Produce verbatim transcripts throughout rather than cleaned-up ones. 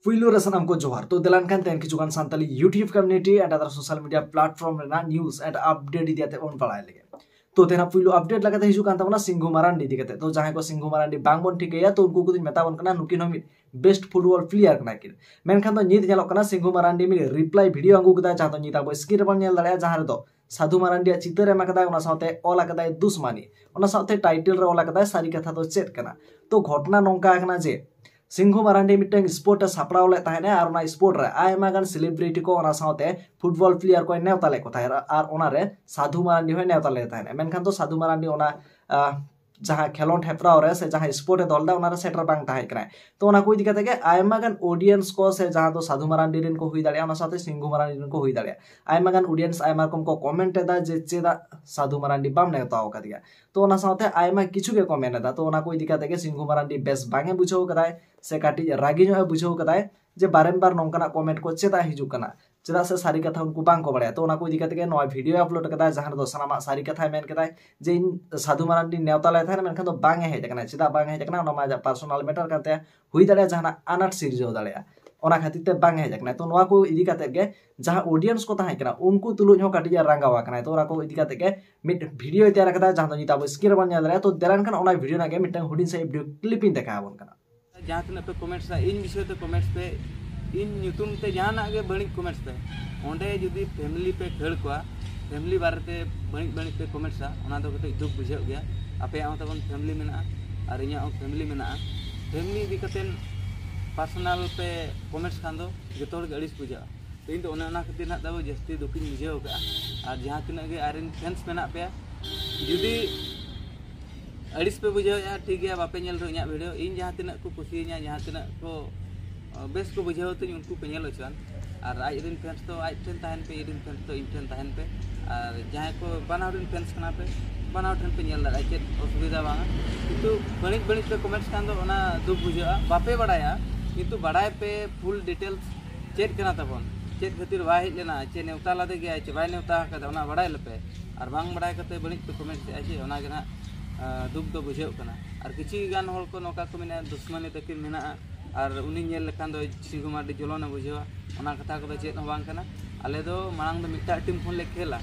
ᱯᱩᱭᱞᱩ ᱨᱮ ᱥᱟᱱᱟᱢ ᱠᱚ ᱡᱚᱦᱟᱨ᱾ ᱛᱚ ᱫᱮᱞᱟᱱ ᱠᱷᱟᱱ ᱛᱮᱦᱮᱧ ᱠᱤᱪᱷᱩ ᱜᱟᱱ Santali YouTube community and other social media platform ᱨᱮᱱᱟᱜ news and update ᱤᱫᱤ ᱠᱟᱛᱮ ᱵᱚᱱ ᱵᱟᱲᱟᱭ ᱞᱮᱜᱮ᱾ ᱛᱚ ᱛᱮᱦᱮᱧ ᱯᱩᱭᱞᱩ update ᱞᱮᱠᱟᱛᱮ ᱦᱤᱡᱩᱜ ᱠᱟᱱ ᱛᱟᱵᱚᱱᱟ ᱥᱤᱝᱜᱩ ᱢᱟᱨᱟᱱᱰᱤ ᱤᱫᱤ ᱠᱟᱛᱮ᱾ ᱛᱚ ᱡᱟᱦᱟᱸᱭ ᱠᱚ ᱥᱤᱝᱜᱩ ᱢᱟᱨᱟᱱᱰᱤ ᱵᱟᱝ ᱵᱚᱱ ᱴᱷᱤᱠᱟᱹᱭᱟ, ᱛᱚ ᱩᱱᱠᱩ ᱠᱚᱫᱚᱧ ᱢᱮᱛᱟ ᱵᱚᱱ ᱠᱟᱱᱟ, ᱱᱩᱠᱤᱱ ᱦᱚᱸ ᱢᱤᱫ best football player ᱠᱟᱱᱟ ᱠᱤᱱ᱾ ᱢᱮᱱᱠᱷᱟᱱ ᱫᱚ ᱱᱤᱛ ᱧᱮᱞᱚᱜ ᱠᱟᱱᱟ ᱥᱤᱝᱜᱩ ᱢᱟᱨᱟᱱᱰᱤ ᱢᱤᱫ reply video ᱟᱹᱜᱩ ᱠᱮᱫᱟ, ᱡᱟᱦᱟᱸ ᱫᱚ ᱱᱤᱛ ᱟᱵᱚ screen ᱨᱮᱵᱚᱱ ᱧᱮᱞ ᱫᱟᱲᱮᱭᱟᱜᱼᱟ, ᱡᱟᱦᱟᱸ ᱨᱮᱫᱚ ᱥᱟᱫᱷᱩ ᱢᱟᱨᱟᱱᱰᱤᱭᱟᱜ ᱪᱤᱛᱟᱹᱨ ᱮᱢ ᱟᱠᱟᱫᱟᱭ, ᱚᱱᱟ ᱥᱟᱶᱛᱮ ᱚᱞ ᱟᱠᱟᱫᱟᱭ ᱫᱩᱥᱢᱟᱱᱤ, ᱚᱱᱟ ᱥᱟᱶᱛᱮ title ᱨᱮ ᱚᱞ ᱟᱠᱟᱫᱟᱭ ᱥᱟᱹᱨᱤ ᱠᱟᱛᱷᱟ ᱫᱚ ᱪᱮᱫ ᱠᱟᱱᱟ᱾ ᱛᱚ ᱜᱷᱚᱴᱚᱱᱟ ᱱᱚᱝᱠᱟ ᱟᱠᱟᱱᱟ ᱡᱮ ᱥᱤᱝᱜᱩ ᱢᱟᱨᱟᱱᱰᱤ ᱢᱤᱫᱴᱟᱝ sport ᱮ ᱥᱟᱯᱲᱟᱣ ᱞᱮᱫ ᱛᱟᱦᱮᱸᱱᱟ ᱟᱨ ᱚᱱᱟ sport ᱨᱮ ᱟᱭᱢᱟ ᱜᱟᱱ celebrity ᱠᱚ, ᱚᱱᱟ ᱥᱟᱶᱛᱮ football player ᱠᱚᱭ ᱱᱮᱣᱛᱟ ᱞᱮᱫ ᱠᱚ ᱛᱟᱦᱮᱸᱱᱟ ᱟᱨ ᱚᱱᱟᱨᱮ ᱥᱟᱫᱷᱩ ᱢᱟᱨᱟᱱᱰᱤ ᱦᱚᱸᱭ ᱱᱮᱣᱛᱟ ᱞᱮᱫ ᱛᱟᱦᱮᱸᱱᱟ᱾ ᱢᱮᱱᱠᱷᱟᱱ ᱫᱚ ᱥᱟᱫᱷᱩ ᱢᱟᱨᱟᱱᱰᱤ ᱚᱱᱟ, ᱟᱦ, ᱡᱟᱦᱟᱸ ᱠᱷᱮᱞᱳᱰ ᱦᱮᱯᱨᱟᱣ ᱨᱮ ᱥᱮ ᱡᱟᱦᱟᱸ sport ᱮ ᱫᱚᱦᱚ ᱞᱮᱫᱟ, ᱚᱱᱟᱨᱮ ᱥᱮᱴᱮᱨ ᱵᱟᱝ ᱛᱟᱦᱮᱸ ᱠᱟᱱᱟᱭ᱾ ᱛᱚ ᱚᱱᱟ ᱠᱚ ᱤᱫᱤ ᱠᱟᱛᱮ ᱜᱮ ᱟᱭᱢᱟ ᱜᱟᱱ audience ᱠᱚ ᱥᱮ ᱡᱟᱦᱟᱸ ᱫᱚ ᱥᱟᱫᱷᱩ ᱢᱟᱨᱟᱱᱰᱤ ᱨᱮᱱ ᱠᱚ ᱦᱩᱭ ᱫᱟᱲᱮᱭᱟᱜᱼᱟ, ᱚᱱᱟ ᱥᱟᱶᱛᱮ ᱥᱤᱝᱜᱩ ᱢᱟᱨᱟᱱᱰᱤ ᱨᱮᱱ ᱠᱚ ᱦᱩᱭ ᱫᱟᱲᱮᱭᱟᱜᱼᱟ, ᱟᱭᱢᱟ ᱜᱟᱱ audience ᱟᱭᱢᱟ ᱨᱚᱠᱚᱢ ᱠᱚ comment ᱮᱫᱟ ᱡᱮ ᱪᱮᱫᱟᱜ ᱥᱟᱫᱷᱩ ᱢᱟᱨᱟᱱᱰᱤ ᱵᱟᱢ ᱱᱮᱣᱛᱟ ᱟᱠᱟᱫᱮᱭᱟ᱾ ᱛᱚ ᱚᱱᱟ ᱥᱟᱶᱛᱮ ᱟᱭᱢᱟ ᱠᱤᱪᱷᱩ ᱜᱮᱠᱚ ᱢᱮᱱ ᱮᱫᱟ᱾ ᱛᱚ ᱚᱱᱟ ᱠᱚ ᱤᱫᱤ ᱠᱟᱛᱮ ᱜᱮ ᱥᱤᱝᱜᱩ ᱢᱟᱨᱟᱱᱰᱤ ᱵᱮᱥ ᱵᱟᱝ ᱮ ᱵᱩᱡᱷᱟᱹᱣ ᱠᱟᱫᱟᱭ ᱥᱮ ᱠᱟᱹᱴᱤᱡ ᱨᱟᱹᱜᱤ ᱧᱚᱜ ᱮ ᱵᱩᱡᱷᱟᱹᱣ ᱠᱟᱫᱟᱭ ᱡᱮ ᱵᱟᱨᱮᱢ ᱵᱟᱨ ᱱᱚᱝᱠᱟᱱᱟᱜ comment ᱠᱚ ᱪᱮᱫᱟᱜ ᱦᱤᱡᱩᱜ ᱠᱟᱱᱟ, ᱪᱮᱫᱟᱜ ᱥᱮ ᱥᱟᱹᱨᱤ ᱠᱟᱛᱷᱟ ᱩᱱᱠᱩ ᱵᱟᱝ ᱠᱚ ᱵᱟᱲᱟᱭᱟ᱾ ᱛᱚ ᱚᱱᱟ ᱠᱚ ᱤᱫᱤ ᱠᱟᱛᱮ ᱜᱮ ᱱᱚᱣᱟ video ᱮ upload ᱠᱟᱫᱟ, ᱡᱟᱦᱟᱸ ᱨᱮᱫᱚ ᱥᱟᱱᱟᱢᱟᱜ ᱥᱟᱹᱨᱤ ᱠᱟᱛᱷᱟᱭ ᱢᱮᱱ ᱠᱮᱫᱟᱭ ᱡᱮ ᱤᱧ ᱥᱟᱫᱷᱩ ᱢᱟᱨᱟᱱᱰᱤ ᱱᱮᱣᱛᱟ ᱞᱮᱫ ᱛᱟᱦᱮᱸᱱᱟ, ᱢᱮᱱᱠᱷᱟᱱ ᱫᱚ ᱵᱟᱝ ᱮ ᱦᱮᱡ ᱟᱠᱟᱱᱟ᱾ ᱪᱮᱫᱟᱜ ᱵᱟᱝ ᱮ ᱦᱮᱡ ᱟᱠᱟᱱᱟ, ᱚᱱᱟ ᱢᱟ ᱟᱡᱟᱜ personal matter ᱠᱟᱱ ᱛᱟᱭᱟ, ᱦᱩᱭ ᱫᱟᱲᱮᱭᱟᱜᱼᱟ ᱡᱟᱦᱟᱱᱟᱜ ᱟᱱᱟᱴ ᱥᱤᱨᱡᱟᱹᱣ ᱫᱟᱲᱮᱭᱟᱜᱼᱟ, ᱚᱱᱟ ᱠᱷᱟᱹᱛᱤᱨ ᱛᱮ ᱵᱟᱝ ᱮ ᱦᱮᱡ ᱟᱠᱟᱱᱟ᱾ ᱛᱚ ᱱᱚᱣᱟ ᱠᱚ ᱤᱫᱤ ᱠᱟᱛᱮ ᱜᱮ ᱡᱟᱦᱟᱸ audience ᱠᱚ ᱛᱟᱦᱮᱸ ᱠᱟᱱᱟ, ᱩᱱᱠᱩ ᱛᱩᱞᱩᱡ ᱦᱚᱸ ᱠᱟᱹᱴᱤᱡ ᱮ ᱨᱟᱸᱜᱟᱣ ᱟᱠᱟᱱᱟᱭ᱾ ᱛᱚ ᱚᱱᱟ ᱠᱚ ᱤᱫᱤ ᱠᱟᱛᱮ ᱜᱮ ᱢᱤᱫ video ᱭ ᱛᱮᱭᱟᱨ ᱟᱠᱟᱫᱟ, ᱡᱟᱦᱟᱸ ᱫᱚ ᱱᱤᱛ ᱟᱵᱚ screen ᱨᱮᱵᱚᱱ ᱧᱮᱞ ᱫᱟᱲᱮᱭᱟᱜᱼᱟ᱾ ᱛᱚ ᱫᱮᱞᱟᱱ ᱠᱷᱟᱱ ᱚᱱᱟ video ᱨᱮᱱᱟᱜ ᱜᱮ ᱢᱤᱫᱴᱟᱝ ᱦᱩᱰᱤᱧ ᱥᱟᱺᱦᱤᱡ video clip ᱤᱧ ᱫᱮᱠᱷᱟᱣ ᱟᱵᱚᱱ ᱠᱟᱱᱟ᱾ ᱡᱟᱦᱟᱸ ᱛᱤᱱᱟᱹᱜ ᱯᱮ comments ᱟ, ᱤᱧ ᱵᱤᱥᱚᱭ ᱛᱮ comments ᱯᱮ, ᱤᱧ ᱧᱩᱛᱩᱢ ᱛᱮ ᱡᱟᱦᱟᱱᱟᱜ ᱜᱮ ᱵᱟᱹᱲᱤᱡ comments ᱯᱮ᱾ ᱚᱸᱰᱮ ᱡᱩᱫᱤ family ᱯᱮ ᱠᱷᱟᱹᱲ ᱠᱚᱣᱟ, family ᱵᱟᱨᱮᱛᱮ ᱵᱟᱹᱲᱤᱡ ᱵᱟᱹᱲᱤᱡ ᱯᱮ comments ᱟ, ᱚᱱᱟ ᱫᱚ ᱠᱟᱹᱴᱤᱡ ᱫᱩᱠ ᱵᱩᱡᱷᱟᱹᱜ ᱜᱮᱭᱟ᱾ ᱟᱯᱮᱭᱟᱜ ᱦᱚᱸ ᱛᱟᱵᱚᱱ family ᱢᱮᱱᱟᱜᱼᱟ ᱟᱨ ᱤᱧᱟᱹᱜ ᱦᱚᱸ family ᱢᱮᱱᱟᱜᱼᱟ᱾ Family ᱤᱫᱤ ᱠᱟᱛᱮ personal ᱯᱮ comments ᱠᱷᱟᱱ ᱫᱚ ᱡᱚᱛᱚ ᱦᱚᱲ ᱜᱮ ᱟᱹᱲᱤᱥ ᱵᱩᱡᱷᱟᱹᱜᱼᱟ᱾ ᱛᱚ ᱤᱧ ᱫᱚ ᱚᱱᱮ ᱚᱱᱟ ᱠᱷᱟᱹᱛᱤᱨ ᱱᱟᱜ ᱫᱚ ᱡᱟᱹᱥᱛᱤ ᱫᱩᱠᱤᱧ ᱵᱩᱡᱷᱟᱹᱣ ᱟᱠᱟᱫᱼᱟ᱾ ᱟᱨ ᱡᱟᱦᱟᱸ ᱛᱤᱱᱟᱹᱜ ᱜᱮ ᱟᱡᱨᱮᱱ fans ᱢᱮᱱᱟᱜ ᱯᱮᱭᱟ, ᱡᱩᱫᱤ ᱟᱹᱲᱤᱥ ᱯᱮ ᱵᱩᱡᱷᱟᱹᱣᱮᱫᱼᱟ, ᱴᱷᱤᱠ ᱜᱮᱭᱟ, ᱵᱟᱯᱮ ᱧᱮᱞ ᱨᱮᱦᱚᱸ ᱤᱧᱟᱹᱜ video, ᱤᱧ ᱡᱟᱦᱟᱸ ᱛᱤᱱᱟᱹᱜ ᱠᱚ ᱠᱩᱥᱤᱭᱟᱹᱧᱟ, ᱡᱟᱦᱟᱸ ᱛᱤᱱᱟᱹᱜ ᱠᱚ, ᱟᱸ, ᱵᱮᱥ ᱠᱚ ᱵᱩᱡᱷᱟᱹᱣ ᱛᱤᱧ, ᱩᱱᱠᱩ ᱯᱮ ᱧᱮᱞ ᱦᱚᱪᱚᱣᱟᱱ᱾ ᱟᱨ ᱟᱡ ᱨᱮᱱ fans ᱫᱚ ᱟᱡ ᱴᱷᱮᱱ ᱛᱟᱦᱮᱱ ᱯᱮ, ᱤᱧ ᱨᱮᱱ fans ᱫᱚ ᱤᱧ ᱴᱷᱮᱱ ᱛᱟᱦᱮᱱ ᱯᱮ᱾ ᱟᱨ ᱡᱟᱦᱟᱸᱭ ᱠᱚ ᱵᱟᱱᱟ ᱦᱚᱲ ᱨᱮᱱ fans ᱠᱟᱱᱟ ᱯᱮ, ᱵᱟᱱᱟ ᱦᱚᱲ ᱴᱷᱮᱱ ᱯᱮ ᱧᱮᱞ ᱫᱟᱲᱮᱭᱟᱜᱼᱟ, ᱪᱮᱫ ᱚᱥᱩᱵᱤᱫᱷᱟ ᱵᱟᱝᱟ᱾ ᱠᱤᱱᱛᱩ ᱵᱟᱹᱲᱤᱡ ᱵᱟᱹᱲᱤᱡ ᱯᱮ comments ᱠᱷᱟᱱ ᱫᱚ ᱚᱱᱟ ᱫᱩᱠ ᱵᱩᱡᱷᱟᱹᱜᱼᱟ, ᱵᱟᱯᱮ ᱵᱟᱲᱟᱭᱟ᱾ ᱠᱤᱱᱛᱩ ᱵᱟᱲᱟᱭ ᱯᱮ full details, ᱪᱮᱫ ᱠᱟᱱᱟ ᱛᱟᱵᱚᱱ, ᱪᱮᱫ ᱠᱷᱟᱹᱛᱤᱨ ᱵᱟᱭ ᱦᱮᱡ ᱞᱮᱱᱟ, ᱪᱮᱫ ᱱᱮᱣᱛᱟ ᱞᱮᱫᱮ ᱜᱮᱭᱟᱭ, ᱪᱮ ᱵᱟᱭ ᱱᱮᱣᱛᱟ ᱟᱠᱟᱫᱟ, ᱚᱱᱟ ᱵᱟᱲᱟᱭ ᱞᱮᱯᱮ᱾ ᱟᱨ ᱵᱟᱝ ᱵᱟᱲᱟᱭ ᱠᱟᱛᱮ ᱵᱟᱹᱲᱤᱡ ᱯᱮ comments ᱮᱫᱼᱟ ᱡᱮ, ᱚᱱᱟ ᱜᱮ ᱱᱟᱦᱟᱜ, ᱟᱸ, ᱫᱩᱠ ᱫᱚ ᱵᱩᱡᱷᱟᱹᱜ ᱠᱟᱱᱟ᱾ ᱟᱨ ᱠᱤᱪᱷᱩ ᱜᱟᱱ ᱦᱚᱲ ᱠᱚ ᱱᱚᱝᱠᱟ ᱠᱚ ᱢᱮᱱᱟ, ᱫᱩᱥᱢᱟᱱᱤ ᱛᱟᱹᱠᱤᱱ ᱢᱮᱱᱟᱜᱼᱟ, ᱟᱨ ᱩᱱᱤ ᱧᱮᱞ ᱞᱮᱠᱷᱟᱱ ᱫᱚ ᱥᱤᱝᱜᱩ ᱢᱟᱨᱰᱤ ᱡᱚᱞᱚᱱᱮ ᱵᱩᱡᱷᱟᱹᱣᱟ᱾ ᱚᱱᱟ ᱠᱟᱛᱷᱟ ᱠᱚᱫᱚ ᱪᱮᱫ ᱦᱚᱸ ᱵᱟᱝ ᱠᱟᱱᱟ᱾ ᱟᱞᱮ ᱫᱚ ᱢᱟᱲᱟᱝ ᱫᱚ ᱢᱤᱫᱴᱟᱜ ᱴᱤᱢ ᱠᱷᱚᱱ ᱞᱮ ᱠᱷᱮᱞᱟ᱾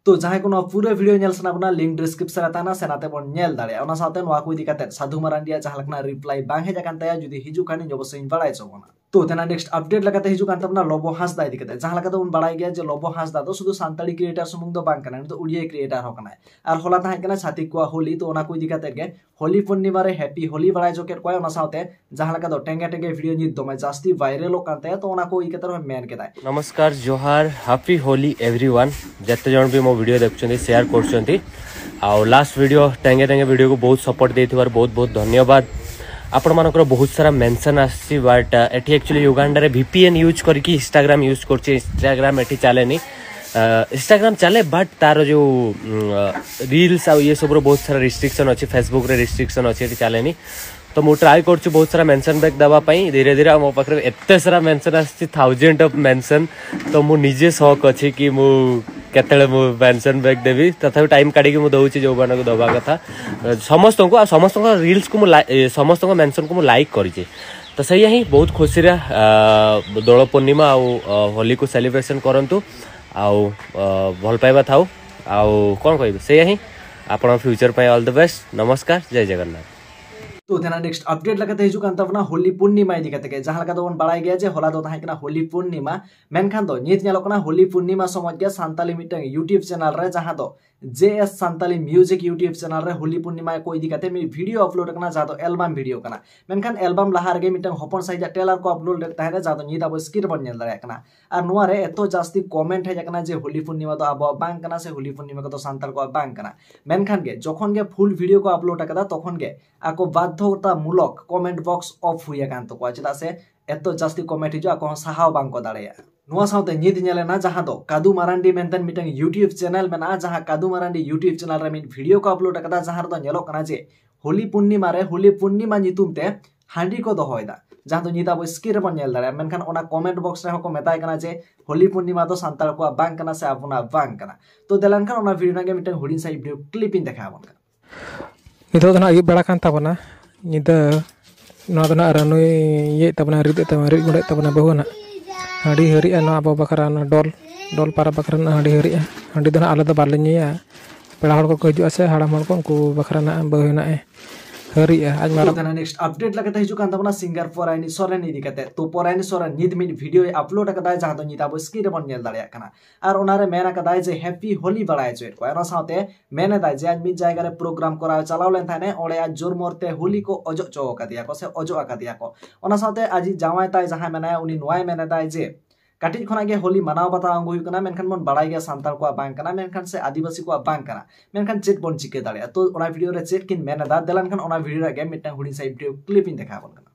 ᱛᱚ ᱡᱟᱦᱟᱸᱭ ᱠᱚ ᱱᱚᱣᱟ ᱯᱩᱨᱟᱹ ᱵᱷᱤᱰᱤᱭᱳ ᱧᱮᱞ ᱥᱟᱱᱟ ᱵᱚᱱᱟ, ᱞᱤᱝᱠ ᱰᱤᱥᱠᱨᱤᱯᱥᱚᱱ ᱨᱮ ᱛᱟᱦᱮᱱᱟ, ᱥᱮᱱ ᱟᱛᱮ ᱵᱚᱱ ᱧᱮᱞ ᱫᱟᱲᱮᱭᱟᱜᱼᱟ᱾ ᱚᱱᱟ ᱥᱟᱶᱛᱮ ᱱᱚᱣᱟ ᱠᱚ ᱤᱫᱤ ᱠᱟᱛᱮ ᱥᱟᱫᱷᱩ ᱢᱟᱨᱟᱱᱰᱤᱭᱟᱜ ᱡᱟᱦᱟᱸ ᱞᱮᱠᱟᱱᱟᱜ ᱨᱤᱯᱞᱟᱭ ᱵᱟᱝ ᱦᱮᱡ ᱟᱠᱟᱱ ᱛᱟᱭᱟ, ᱡᱩᱫᱤ ᱦᱤᱡᱩᱜ ᱠᱷᱟᱱ ᱤᱧ ᱚᱵᱚᱥᱥᱳᱭ ᱤᱧ ᱵᱟᱲᱟᱭ ᱦᱚᱪᱚ ᱵᱚᱱᱟ᱾ ᱛᱚ ᱛᱮᱱᱟᱜ ᱱᱮᱠᱥᱴ ᱟᱯᱰᱮᱴ ᱞᱮᱠᱟᱛᱮ ᱦᱤᱡᱩᱜ ᱠᱟᱱ ᱛᱟᱵᱚᱱᱟ ᱞᱚᱵᱚ ᱦᱟᱸᱥᱫᱟ ᱤᱫᱤ ᱠᱟᱛᱮ᱾ ᱡᱟᱦᱟᱸ ᱞᱮᱠᱟ ᱛᱮᱵᱚᱱ ᱵᱟᱲᱟᱭ ᱜᱮᱭᱟ ᱡᱮ ᱞᱚᱵᱚ ᱦᱟᱸᱥᱫᱟ ᱫᱚ ᱥᱩᱫᱷᱩ ᱥᱟᱱᱛᱟᱲᱤ ᱠᱨᱤᱭᱮᱴᱟᱨ ᱥᱩᱢᱩᱝ ᱫᱚ ᱵᱟᱝ ᱠᱟᱱᱟ, ᱩᱱᱤ ᱫᱚ ᱩᱲᱤᱭᱟ ᱠᱨᱤᱭᱮᱴᱟᱨ ᱦᱚᱸ ᱠᱟᱱᱟᱭ᱾ ᱟᱨ ᱦᱚᱞᱟ ᱛᱟᱦᱮᱸ ᱠᱟᱱᱟ ᱪᱷᱟᱛᱤᱠ ᱠᱚᱣᱟᱜ ᱦᱳᱞᱤ, ᱛᱚ ᱚᱱᱟ ᱠᱚ ᱤᱫᱤ ᱠᱟᱛᱮ ᱜᱮ ᱦᱳᱞᱤ ᱯᱩᱨᱱᱤᱢᱟ ᱨᱮ ᱦᱮᱯᱤ ᱦᱳᱞᱤ ᱵᱟᱲᱟᱭ ᱦᱚᱪᱚ ᱠᱮᱫ ᱠᱚᱣᱟᱭ᱾ ᱚᱱᱟ ᱥᱟᱶᱛᱮ ᱡᱟᱦᱟᱸ ᱞᱮᱠᱟ ᱫᱚ ᱴᱮᱸᱜᱮ ᱴᱮᱸᱜᱮ ᱵᱷᱤᱰᱤᱭᱳ ᱱᱤᱛ ᱫᱚᱢᱮ ᱡᱟᱹᱥᱛᱤ ᱵᱷᱟᱭᱨᱟᱞᱚᱜ ᱠᱟᱱ ᱛᱟᱭᱟ, ᱛᱚ ᱚᱱᱟ ᱠᱚ ᱤᱫᱤ ᱠᱟᱛᱮ ᱦᱚᱸ ᱢᱮᱱ ᱠᱮᱫᱟᱭ᱾ ନମସ୍କାର, ଜୁହାର, ହାପି ହୋଲି ଏଭ୍ରିୱାନ୍। ଯେତେ ଜଣ ବି ମୋ ଭିଡ଼ିଓ ଦେଖୁଛନ୍ତି, ସେୟାର କରୁଛନ୍ତି, ଆଉ ଲାଷ୍ଟ ଭିଡ଼ିଓ, ଟେଙ୍ଗେ ଟେଙ୍ଗେ ଭିଡ଼ିଓକୁ ବହୁତ ସପୋର୍ଟ ଦେଇଥିବାରୁ ବହୁତ ବହୁତ ଧନ୍ୟବାଦ। ଆପଣମାନଙ୍କର ବହୁତ ସାରା ମେନସନ୍ ଆସିଛି, ବଟ୍ ଏଠି ଆକ୍ଚୁଆଲି ୟୁଗାଣ୍ଡାରେ ଭିପିଏନ୍ ୟୁଜ୍ କରିକି ଇନଷ୍ଟାଗ୍ରାମ ୟୁଜ୍ କରୁଛି। ଇନଷ୍ଟାଗ୍ରାମ ଏଠି ଚାଲେନି। ଇନଷ୍ଟାଗ୍ରାମ ଚାଲେ, ବଟ୍ ତାର ଯେଉଁ ରିଲ୍ସ ଆଉ ଇଏ ସବୁର ବହୁତ ସାରା ରିଷ୍ଟ୍ରିକ୍ସନ୍ ଅଛି। ଫେସବୁକ୍ରେ ରିଷ୍ଟ୍ରିକ୍ସନ୍ ଅଛି, ଏଠି ଚାଲେନି। ତ ମୁଁ ଟ୍ରାଏ କରୁଛି ବହୁତ ସାରା ମେନସନ୍ ବ୍ୟାକ୍ ଦେବା ପାଇଁ। ଧୀରେ ଧୀରେ ଆଉ ମୋ ପାଖରେ ଏତେ ସାରା ମେନସନ୍ ଆସିଛି, ଥାଉଜେଣ୍ଡ ଅଫ୍ ମେନସନ୍। ତ ମୁଁ ନିଜେ ସକ୍ ଅଛି କି ମୁଁ କେତେବେଳେ ମୁଁ ମେନସନ୍ ବ୍ୟାକ୍ ଦେବି। ତଥାପି ଟାଇମ୍ କାଢ଼ିକି ମୁଁ ଦେଉଛି ଯେଉଁମାନଙ୍କୁ ଦେବା କଥା, ସମସ୍ତଙ୍କୁ। ଆଉ ସମସ୍ତଙ୍କ ରିଲ୍ସକୁ ମୁଁ ଲାଇ- ଏ, ସମସ୍ତଙ୍କ ମେନସନ୍କୁ ମୁଁ ଲାଇକ୍ କରିଛି। ତ ସେଇଆ ହିଁ, ବହୁତ ଖୁସିରେ ଆ, ଦୋଳ ପୂର୍ଣ୍ଣିମା ଆଉ ଆ, ହୋଲିକୁ ସେଲିବ୍ରେସନ୍ କରନ୍ତୁ। ଆଉ ଆ, ଭଲ ପାଇବା ଥାଉ। ଆଉ କ'ଣ କହିବି, ସେଇଆ ହିଁ। ଆପଣଙ୍କ ଫ୍ୟୁଚର୍ ପାଇଁ ଅଲ୍ ଦ ବେଷ୍ଟ। ନମସ୍କାର, ଜୟ ଜଗନ୍ନାଥ। ᱛᱚ ᱛᱮᱱᱟᱜ ᱱᱮᱠᱥᱴ ᱟᱯᱰᱮᱴ ᱞᱮᱠᱟᱛᱮ ᱦᱤᱡᱩᱜ ᱠᱟᱱ ᱛᱟᱵᱚᱱᱟ ᱦᱳᱞᱤ ᱯᱩᱨᱱᱤᱢᱟ ᱤᱫᱤ ᱠᱟᱛᱮ ᱜᱮ᱾ ᱡᱟᱦᱟᱸ ᱞᱮᱠᱟ ᱫᱚᱵᱚᱱ ᱵᱟᱲᱟᱭ ᱜᱮᱭᱟ ᱡᱮ ᱦᱚᱞᱟ ᱫᱚ ᱛᱟᱦᱮᱸ ᱠᱟᱱᱟ ᱦᱳᱞᱤ ᱯᱩᱨᱱᱤᱢᱟ, ᱢᱮᱱᱠᱷᱟᱱ ᱫᱚ ᱱᱤᱛ ᱧᱮᱞᱚᱜ ᱠᱟᱱᱟ ᱦᱳᱞᱤ ᱯᱩᱨᱱᱤᱢᱟ ᱥᱚᱢᱚᱭ ᱜᱮ ᱥᱟᱱᱛᱟᱞᱤ ᱢᱤᱫᱴᱟᱝ ᱭᱩᱴᱤᱭᱩᱵᱽ ᱪᱮᱱᱮᱞ ᱨᱮ, ᱡᱟᱦᱟᱸ ᱫᱚ ᱡᱮ S Santali music YouTube channel ᱨᱮ ᱦᱳᱞᱤ ᱯᱩᱨᱱᱤᱢᱟ ᱠᱚ ᱤᱫᱤ ᱠᱟᱛᱮ ᱢᱤᱫ ᱵᱷᱤᱰᱤᱭᱳ ᱟᱯᱞᱳᱰ ᱟᱠᱟᱱᱟ, ᱡᱟᱦᱟᱸ ᱫᱚ ᱮᱞᱵᱟᱢ ᱵᱷᱤᱰᱤᱭᱳ ᱠᱟᱱᱟ᱾ ᱢᱮᱱᱠᱷᱟᱱ ᱮᱞᱵᱟᱢ ᱞᱟᱦᱟ ᱨᱮᱜᱮ ᱢᱤᱫᱴᱟᱝ ᱦᱚᱯᱚᱱ ᱥᱟᱺᱦᱤᱡᱟᱜ ᱴᱨᱮᱞᱟᱨ ᱠᱚ ᱟᱯᱞᱳᱰ ᱞᱮᱫ ᱛᱟᱦᱮᱸᱫ, ᱡᱟᱦᱟᱸ ᱫᱚ ᱱᱤᱛ ᱟᱵᱚ ᱥᱠᱨᱤᱱ ᱨᱮᱵᱚᱱ ᱧᱮᱞ ᱫᱟᱲᱮᱭᱟᱜ ᱠᱟᱱᱟ᱾ ᱟᱨ ᱱᱚᱣᱟ ᱨᱮ ᱮᱛᱚ ᱡᱟᱹᱥᱛᱤ ᱠᱚᱢᱮᱱᱴ ᱦᱮᱡ ᱟᱠᱟᱱᱟ ᱡᱮ ᱦᱳᱞᱤ ᱯᱩᱨᱱᱤᱢᱟ ᱫᱚ ᱟᱵᱚᱣᱟᱜ ᱵᱟᱝ ᱠᱟᱱᱟ ᱥᱮ ᱦᱳᱞᱤ ᱯᱩᱨᱱᱤᱢᱟ ᱠᱚᱫᱚ ᱥᱟᱱᱛᱟᱲ ᱠᱚᱣᱟᱜ ᱵᱟᱝ ᱠᱟᱱᱟ᱾ ᱢᱮᱱᱠᱷᱟᱱ ᱜᱮ ᱡᱚᱠᱷᱚᱱ ᱜᱮ ᱯᱷᱩᱞ ᱵᱷᱤᱰᱤᱭᱳ ᱠᱚ ᱟᱯᱞᱳᱰ ᱟᱠᱟᱫᱟ, ᱛᱚᱠᱷᱚᱱ ᱜᱮ ᱟᱠᱚ ᱵᱟᱫᱽᱫᱷᱚᱛᱟ ᱢᱩᱞᱚᱠ ᱠᱚᱢᱮᱱᱴ ᱵᱚᱠᱥ ᱚᱯᱷ ᱦᱩᱭ ᱟᱠᱟᱱ ᱛᱟᱠᱚᱣᱟ, ᱪᱮᱫᱟᱜ ᱥᱮ ᱮᱛᱚ ᱡᱟᱹᱥᱛᱤ ᱠᱚᱢᱮᱱᱴ ᱦᱤᱡᱩᱜᱼᱟ, ᱟᱠᱚ ᱦᱚᱸ ᱥᱟᱦᱟᱣ ᱵᱟᱝ ᱠᱚ ᱫᱟᱲᱮᱭᱟᱜᱼᱟ᱾ ᱱᱚᱣᱟ ᱥᱟᱶᱛᱮ ᱧᱤᱫ ᱧᱮᱞ ᱮᱱᱟ, ᱡᱟᱦᱟᱸ ᱫᱚ ᱠᱟᱫᱩ ᱢᱟᱨᱟᱱᱰᱤ ᱢᱮᱱᱛᱮ ᱢᱤᱫᱴᱟᱝ ᱭᱩᱴᱤᱭᱩᱵᱽ ᱪᱮᱱᱮᱞ ᱢᱮᱱᱟᱜᱼᱟ, ᱡᱟᱦᱟᱸ ᱠᱟᱫᱩ ᱢᱟᱨᱟᱱᱰᱤ ᱭᱩᱴᱤᱭᱩᱵᱽ ᱪᱮᱱᱮᱞ ᱨᱮ ᱢᱤᱫ ᱵᱷᱤᱰᱤᱭᱳ ᱠᱚ ᱟᱯᱞᱳᱰ ᱟᱠᱟᱫᱟ, ᱡᱟᱦᱟᱸ ᱨᱮᱫᱚ ᱧᱮᱞᱚᱜ ᱠᱟᱱᱟ ᱡᱮ ᱦᱳᱞᱤ ᱯᱩᱨᱱᱤᱢᱟ ᱨᱮ ᱦᱳᱞᱤ ᱯᱩᱨᱱᱤᱢᱟ ᱧᱩᱛᱩᱢ ᱛᱮ ᱦᱟᱺᱰᱤ ᱠᱚ ᱫᱚᱦᱚᱭᱮᱫᱟ, ᱡᱟᱦᱟᱸ ᱫᱚ ᱧᱤᱫ ᱟᱵᱚ ᱥᱠᱨᱤᱱ ᱨᱮᱵᱚᱱ ᱧᱮᱞ ᱫᱟᱲᱮᱭᱟᱜᱼᱟ᱾ ᱢᱮᱱᱠᱷᱟᱱ ᱚᱱᱟ ᱠᱚᱢᱮᱱᱴ ᱵᱚᱠᱥ ᱨᱮᱦᱚᱸ ᱠᱚ ᱢᱮᱛᱟᱭ ᱠᱟᱱᱟ ᱡᱮ ᱦᱳᱞᱤ ᱯᱩᱨᱱᱤᱢᱟ ᱫᱚ ᱥᱟᱱᱛᱟᱲ ᱠᱚᱣᱟᱜ ᱵᱟᱝ ᱠᱟᱱᱟ ᱥᱮ ᱟᱵᱚᱱᱟᱜ ᱵᱟᱝ ᱠᱟᱱᱟ᱾ ᱛᱚ ᱫᱮᱞᱟ ᱮᱱᱠᱷᱟᱱ ᱚᱱᱟ ᱵᱷᱤᱰᱤᱭᱳ ᱨᱮᱱᱟᱜ ᱜᱮ ᱢᱤᱫᱴᱟᱝ ᱦᱩᱰᱤᱧ ᱥᱟᱺᱦᱤᱡ ᱵᱷᱤᱰᱤᱭᱳ ᱠᱞᱤᱯ ᱤᱧ ᱫᱮᱠᱷᱟᱣ ᱟᱵᱚᱱ ᱠᱟᱱᱟ᱾ ᱱᱤᱛᱚᱜ ᱫᱚ ᱱᱟᱦᱟᱜ ᱟᱹᱭᱩᱵ ᱵᱮᱲᱟ ᱠᱟᱱ ᱛᱟᱵᱚᱱᱟ, ᱧᱤᱫᱟᱹ ᱱᱚᱣᱟ ᱫᱚ ᱱᱟᱦᱟᱜ ᱨᱟᱹᱱᱩᱭ ᱤᱭᱟᱹᱭᱮᱫ ᱛᱟᱵᱚᱱᱟ, ᱨᱤᱫ ᱮᱫ ᱛᱟᱵᱚᱱᱟ, ᱨᱤᱫ ᱜᱩᱸᱰᱟᱹᱭᱮᱫ ᱛᱟᱵᱚᱱᱟ ᱵᱟᱹᱦᱩ ᱱᱟᱦᱟᱜ᱾ ᱦᱟᱺᱰᱤ ᱦᱟᱹᱨᱤᱜᱼᱟ ᱱᱚᱣᱟ ᱟᱵᱚ ᱵᱟᱠᱷᱨᱟ, ᱚᱱᱟ ᱰᱚᱞ, ᱰᱚᱞ ᱯᱟᱨᱟ ᱵᱟᱠᱷᱨᱟ ᱱᱟᱦᱟᱜ ᱦᱟᱺᱰᱤ ᱦᱟᱹᱨᱤᱜᱼᱟ᱾ ᱦᱟᱺᱰᱤ ᱫᱚ ᱱᱟᱦᱟᱜ ᱟᱞᱮ ᱫᱚ ᱵᱟᱞᱮ ᱧᱩᱭᱟ, ᱯᱮᱲᱟ ᱦᱚᱲ ᱠᱚᱠᱚ ᱦᱤᱡᱩᱜᱼᱟ ᱥᱮ ᱦᱟᱲᱟᱢ ᱦᱚᱲ ᱠᱚ, ᱩᱱᱠᱩ ᱵᱟᱠᱷᱨᱟ ᱱᱟᱦᱟᱜ ᱵᱟᱹᱦᱩ ᱱᱟᱦᱟᱜ ᱮ ᱦᱟᱹᱨᱤᱜᱼᱟ᱾ ᱟᱡ ᱢᱟᱨᱟᱝ ᱛᱟᱦᱮᱱᱟ᱾ Next update ᱞᱮᱠᱟᱛᱮ ᱦᱤᱡᱩᱜ ᱠᱟᱱ ᱛᱟᱵᱚᱱᱟ singer ᱯᱚᱨᱟᱭᱱᱤ ᱥᱚᱨᱮᱱ ᱤᱫᱤ ᱠᱟᱛᱮ᱾ ᱛᱚ ᱯᱚᱨᱟᱭᱱᱤ ᱥᱚᱨᱮᱱ ᱧᱤᱫ ᱢᱤᱫ video ᱮ upload ᱟᱠᱟᱫᱟᱭ, ᱡᱟᱦᱟᱸ ᱫᱚ ᱧᱤᱫ ᱟᱵᱚ screen ᱨᱮᱵᱚᱱ ᱧᱮᱞ ᱫᱟᱲᱮᱭᱟᱜ ᱠᱟᱱᱟ᱾ ᱟᱨ ᱚᱱᱟᱨᱮ ᱢᱮᱱ ᱟᱠᱟᱫᱟᱭ ᱡᱮ happy ᱦᱳᱞᱤ ᱵᱟᱲᱟᱭ ᱦᱚᱪᱚᱭᱮᱫ ᱠᱚᱣᱟ᱾ ᱚᱱᱟ ᱥᱟᱶᱛᱮ ᱢᱮᱱ ᱮᱫᱟᱭ ᱡᱮ ᱟᱡ ᱢᱤᱫ ᱡᱟᱭᱜᱟ ᱨᱮ program ᱠᱚᱨᱟᱣ ᱪᱟᱞᱟᱣ ᱞᱮᱱ ᱛᱟᱦᱮᱱᱮ, ᱚᱸᱰᱮ ᱟᱡ ᱡᱳᱨ ᱢᱳᱨ ᱛᱮ ᱦᱳᱞᱤ ᱠᱚ ᱚᱡᱚᱜ ᱪᱚ ᱟᱠᱟᱫᱮᱭᱟ ᱠᱚ ᱥᱮ ᱚᱡᱚᱜ ᱟᱠᱟᱫᱮᱭᱟ ᱠᱚ᱾ ᱚᱱᱟ ᱥᱟᱶᱛᱮ ᱟᱡᱤᱡ ᱡᱟᱶᱟᱭ ᱛᱟᱭ ᱡᱟᱦᱟᱸᱭ ᱢᱮᱱᱟᱭᱟ, ᱩᱱᱤ ᱱᱚᱣᱟᱭ ᱢᱮᱱ ᱮᱫᱟᱭ ᱡᱮ ᱠᱟᱹᱴᱤᱡ ᱠᱷᱚᱱᱟᱜ ᱜᱮ ᱦᱳᱞᱤ ᱢᱟᱱᱟᱣ ᱵᱟᱛᱟᱣ ᱟᱹᱜᱩ ᱦᱩᱭᱩᱜ ᱠᱟᱱᱟ, ᱢᱮᱱᱠᱷᱟᱱ ᱵᱚᱱ ᱵᱟᱲᱟᱭ ᱜᱮᱭᱟ ᱥᱟᱱᱛᱟᱲ ᱠᱚᱣᱟᱜ ᱵᱟᱝ ᱠᱟᱱᱟ, ᱢᱮᱱᱠᱷᱟᱱ ᱥᱮ ᱟᱹᱫᱤᱵᱟᱹᱥᱤ ᱠᱚᱣᱟᱜ ᱵᱟᱝ ᱠᱟᱱᱟ, ᱢᱮᱱᱠᱷᱟᱱ ᱪᱮᱫ ᱵᱚᱱ ᱪᱤᱠᱟᱹ ᱫᱟᱲᱮᱭᱟᱜᱼᱟ? ᱛᱚ ᱚᱱᱟ video ᱨᱮ ᱪᱮᱫ ᱠᱤᱱ ᱢᱮᱱ ᱮᱫᱟ, ᱫᱮᱞᱟ ᱮᱱᱠᱷᱟᱱ ᱚᱱᱟ video ᱨᱮᱜᱮ ᱢᱤᱫᱴᱟᱝ ᱦᱩᱰᱤᱧ ᱥᱟᱺᱦᱤᱡ video clip ᱤᱧ ᱫᱮᱠᱷᱟᱣ ᱟᱵᱚᱱ ᱠᱟᱱᱟ᱾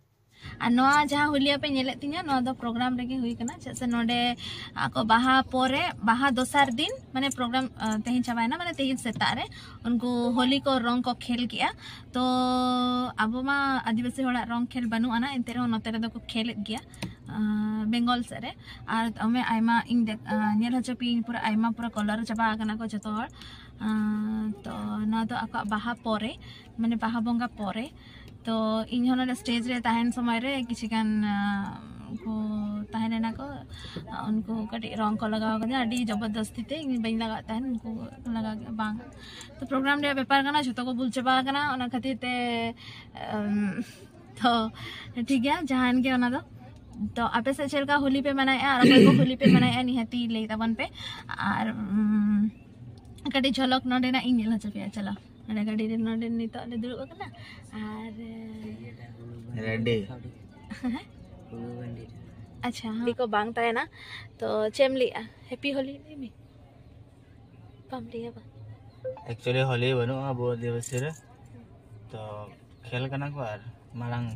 ᱟᱨ ᱱᱚᱣᱟ ᱡᱟᱦᱟᱸ ᱦᱳᱞᱤ ᱟᱯᱮ ᱧᱮᱞᱮᱫ ᱛᱤᱧᱟ, ᱱᱚᱣᱟ ᱫᱚ program ᱨᱮᱜᱮ ᱦᱩᱭ ᱠᱟᱱᱟ, ᱪᱮᱫᱟᱜ ᱥᱮ ᱱᱚᱰᱮ ᱟᱠᱚ ᱵᱟᱦᱟ ᱯᱚᱨᱮ, ᱵᱟᱦᱟ ᱫᱚᱥᱟᱨ ᱫᱤᱱ, ᱢᱟᱱᱮ program, ᱟᱸ, ᱛᱮᱦᱮᱧ ᱪᱟᱵᱟᱭᱮᱱᱟ, ᱢᱟᱱᱮ ᱛᱮᱦᱮᱧ ᱥᱮᱛᱟᱜ ᱨᱮ ᱩᱱᱠᱩ ᱦᱳᱞᱤ ᱠᱚ ᱨᱚᱝ ᱠᱚ ᱠᱷᱮᱞ ᱠᱮᱜᱼᱟ᱾ ᱛᱚ ᱟᱵᱚ ᱢᱟ ᱟᱹᱫᱤᱵᱟᱹᱥᱤ ᱦᱚᱲᱟᱜ ᱨᱚᱝ ᱠᱷᱮᱞ ᱵᱟᱹᱱᱩᱜ ᱟᱱᱟ, ᱮᱱᱛᱮ ᱨᱮᱦᱚᱸ ᱱᱚᱛᱮ ᱨᱮᱫᱚ ᱠᱚ ᱠᱷᱮᱞᱮᱫ ᱜᱮᱭᱟ, ᱟᱸ, ᱵᱮᱝᱜᱚᱞ ᱥᱮᱫ ᱨᱮ᱾ ᱟᱨ ᱫᱚᱢᱮ ᱟᱭᱢᱟ, ᱤᱧ ᱫᱮᱠ-, ᱟᱸ, ᱧᱮᱞ ᱦᱚᱪᱚ ᱯᱮᱭᱟᱹᱧ, ᱯᱩᱨᱟᱹ ᱟᱭᱢᱟ, ᱯᱩᱨᱟᱹ colour ᱪᱟᱵᱟ ᱟᱠᱟᱱᱟ ᱠᱚ ᱡᱚᱛᱚ ᱦᱚᱲ᱾ ᱟᱸ, ᱛᱚ ᱱᱚᱣᱟ ᱫᱚ ᱟᱠᱚᱣᱟᱜ ᱵᱟᱦᱟ ᱯᱚᱨᱮ, ᱢᱟᱱᱮ ᱵᱟᱦᱟ ᱵᱚᱸᱜᱟ ᱯᱚᱨᱮ᱾ ᱛᱚ ᱤᱧ ᱦᱚᱸ ᱱᱚᱰᱮ stage ᱨᱮ ᱛᱟᱦᱮᱱ ᱥᱚᱢᱚᱭ ᱨᱮ ᱠᱤᱪᱷᱩ ᱜᱟᱱ, ᱟᱸ, ᱩᱱᱠᱩ ᱛᱟᱦᱮᱸ ᱞᱮᱱᱟ ᱠᱚ, ᱩᱱᱠᱩ ᱠᱟᱹᱴᱤᱡ ᱨᱚᱝ ᱠᱚ ᱞᱟᱜᱟᱣ ᱠᱟᱫᱟ, ᱟᱹᱰᱤ ᱡᱚᱵᱚᱨᱫᱚᱥᱛᱤ ᱛᱮ, ᱤᱧ ᱵᱟᱹᱧ ᱞᱟᱜᱟᱣᱮᱫ ᱛᱟᱦᱮᱱ, ᱩᱱᱠᱩ ᱠᱚ ᱞᱟᱜᱟᱣ ᱠᱮᱫᱟ᱾ ᱵᱟᱝ, ᱛᱚ program ᱨᱮᱭᱟᱜ ᱵᱮᱯᱟᱨ ᱠᱟᱱᱟ, ᱡᱷᱚᱛᱚ ᱠᱚ ᱵᱩᱞ ᱪᱟᱵᱟ ᱟᱠᱟᱱᱟ, ᱚᱱᱟ ᱠᱷᱟᱹᱛᱤᱨ ᱛᱮ, ᱟᱢ, ᱛᱚ ᱴᱷᱤᱠ ᱜᱮᱭᱟ, ᱡᱟᱦᱟᱱ ᱜᱮ ᱚᱱᱟ ᱫᱚ᱾ ᱛᱚ ᱟᱯᱮ ᱥᱮᱫ ᱪᱮᱫ ᱞᱮᱠᱟ ᱦᱳᱞᱤ ᱯᱮ ᱢᱟᱱᱟᱣᱮᱫᱼᱟ ᱟᱨ ᱚᱠᱚᱭ ᱠᱚ ᱦᱳᱞᱤ ᱯᱮ ᱢᱟᱱᱟᱣᱮᱫᱼᱟ, ᱱᱤᱦᱟᱹᱛᱤ ᱞᱟᱹᱭ ᱛᱟᱵᱚᱱ ᱯᱮ᱾ ᱟᱨ, ᱩᱢ, ᱠᱟᱹᱴᱤᱡ ᱡᱷᱚᱞᱚᱠ ᱱᱚᱰᱮᱱᱟᱜ ᱤᱧ ᱧᱮᱞ ᱦᱚᱪᱚ ᱯᱮᱭᱟ᱾ ᱪᱚᱞᱚ, ᱱᱚᱰᱮ ᱜᱟᱹᱰᱤ ᱨᱮ ᱱᱚᱰᱮ ᱱᱤᱛᱚᱜ ᱞᱮ ᱫᱩᱲᱩᱵ ᱟᱠᱟᱱᱟ᱾ ᱟᱨ ᱨᱮᱰᱤ᱾ ᱟᱪᱪᱷᱟ, ᱦᱮᱸ᱾ ᱠᱚ ᱵᱟᱝ ᱛᱟᱦᱮᱱᱟ, ᱛᱚ ᱪᱮᱫ ᱮᱢ ᱞᱟᱹᱭᱮᱜᱼᱟ? Happy ᱦᱳᱞᱤ ᱞᱟᱹᱭ ᱢᱮ᱾ ᱵᱟᱢ ᱞᱟᱹᱭᱟ ᱵᱟᱝ? Actually ᱦᱳᱞᱤ ᱵᱟᱹᱱᱩᱜᱼᱟ ᱟᱵᱚ ᱟᱹᱫᱤᱵᱟᱹᱥᱤ ᱨᱮ, ᱛᱚ ᱠᱷᱮᱞ ᱠᱟᱱᱟ ᱠᱚ ᱟᱨ ᱢᱟᱲᱟᱝ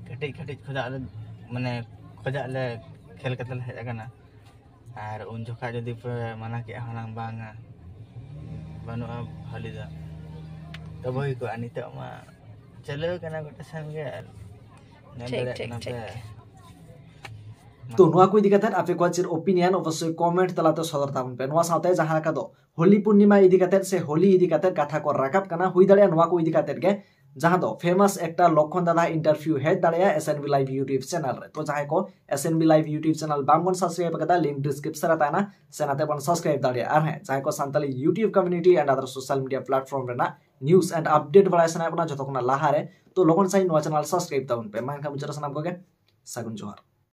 ᱠᱟᱹᱴᱤᱡ ᱠᱟᱹᱴᱤᱡ ᱠᱷᱚᱱᱟᱜ ᱞᱮ, ᱢᱟᱱᱮ ᱠᱷᱚᱱᱟᱜ ᱞᱮ ᱠᱷᱮᱞ ᱠᱟᱛᱮ ᱞᱮ ᱦᱮᱡ ᱟᱠᱟᱱᱟ᱾ ᱟᱨ ᱩᱱ ᱡᱚᱠᱷᱟᱡ ᱡᱩᱫᱤ ᱯᱮ ᱢᱟᱱᱟ ᱠᱮᱜᱼᱟ ᱦᱩᱱᱟᱹᱝ, ᱵᱟᱝᱟ, ᱵᱟᱹᱱᱩᱜᱼᱟ ᱦᱳᱞᱤ ᱫᱚ, ᱛᱚᱵᱮ ᱦᱩᱭ ᱠᱚᱜᱼᱟ᱾ ᱱᱤᱛᱚᱜ ᱢᱟ ᱪᱟᱹᱞᱩ ᱠᱟᱱᱟ ᱜᱚᱴᱟ ᱥᱮᱱ ᱜᱮ, ᱟᱨ ᱧᱮᱞ ᱴᱷᱤᱠ, ᱫᱟᱲᱮᱭᱟᱜ ᱴᱷᱤᱠ, ᱠᱟᱱᱟ ᱯᱮ᱾ ᱴᱷᱤᱠ᱾ ᱛᱚ ᱱᱚᱣᱟ ᱠᱚ ᱤᱫᱤ ᱠᱟᱛᱮ ᱟᱯᱮ ᱠᱚᱣᱟᱜ ᱪᱮᱫ opinion, ᱚᱵᱚᱥᱥᱳᱭ comment ᱛᱟᱞᱟᱛᱮ ᱥᱚᱫᱚᱨ ᱛᱟᱵᱚᱱ ᱯᱮ᱾ ᱱᱚᱣᱟ ᱥᱟᱶᱛᱮ ᱡᱟᱦᱟᱸ ᱞᱮᱠᱟ ᱫᱚ ᱦᱳᱞᱤ ᱯᱩᱨᱱᱤᱢᱟ ᱤᱫᱤ ᱠᱟᱛᱮ ᱥᱮ ᱦᱳᱞᱤ ᱤᱫᱤ ᱠᱟᱛᱮ ᱠᱟᱛᱷᱟ ᱠᱚ ᱨᱟᱠᱟᱵ ᱠᱟᱱᱟ, ᱦᱩᱭ ᱫᱟᱲᱮᱭᱟᱜᱼᱟ ᱱᱚᱣᱟ ᱠᱚ ᱤᱫᱤ ᱠᱟᱛᱮ ᱜᱮ ᱡᱟᱦᱟᱸ ᱫᱚ famous actor ᱞᱚᱠᱠᱷᱚᱱ ᱫᱟᱫᱟ interview ᱦᱮᱡ ᱫᱟᱲᱮᱭᱟᱜᱼᱟ S N B Live YouTube channel ᱨᱮ᱾ ᱛᱚ ᱡᱟᱦᱟᱸᱭ ᱠᱚ S N B Live YouTube channel ᱵᱟᱝ ᱵᱚᱱ subscribe ᱟᱠᱟᱫᱟ, link description ᱨᱮ ᱛᱟᱦᱮᱱᱟ, ᱥᱮ ᱱᱟᱛᱮ ᱵᱚᱱ subscribe ᱫᱟᱲᱮᱭᱟᱜᱼᱟ᱾ ᱟᱨ ᱦᱮᱸ, ᱡᱟᱦᱟᱸᱭ ᱠᱚ Santali YouTube community and other social media platform ᱨᱮᱱᱟᱜ news and update ᱵᱟᱲᱟᱭ ᱥᱟᱱᱟᱭᱮᱫ ᱵᱚᱱᱟ ᱡᱚᱛᱚ ᱠᱷᱚᱱᱟᱜ ᱞᱟᱦᱟ ᱨᱮ, ᱛᱚ ᱞᱚᱜᱚᱱ ᱥᱟᱺᱦᱤᱡ ᱱᱚᱣᱟ channel subscribe ᱛᱟᱵᱚᱱ ᱯᱮ᱾ ᱢᱟ ᱮᱱᱠᱷᱟᱱ ᱢᱩᱪᱟᱹᱫ ᱨᱮ ᱥᱟᱱᱟᱢ ᱠᱚᱜᱮ ᱥᱟᱹᱜᱩᱱ ᱡᱚᱦᱟᱨ᱾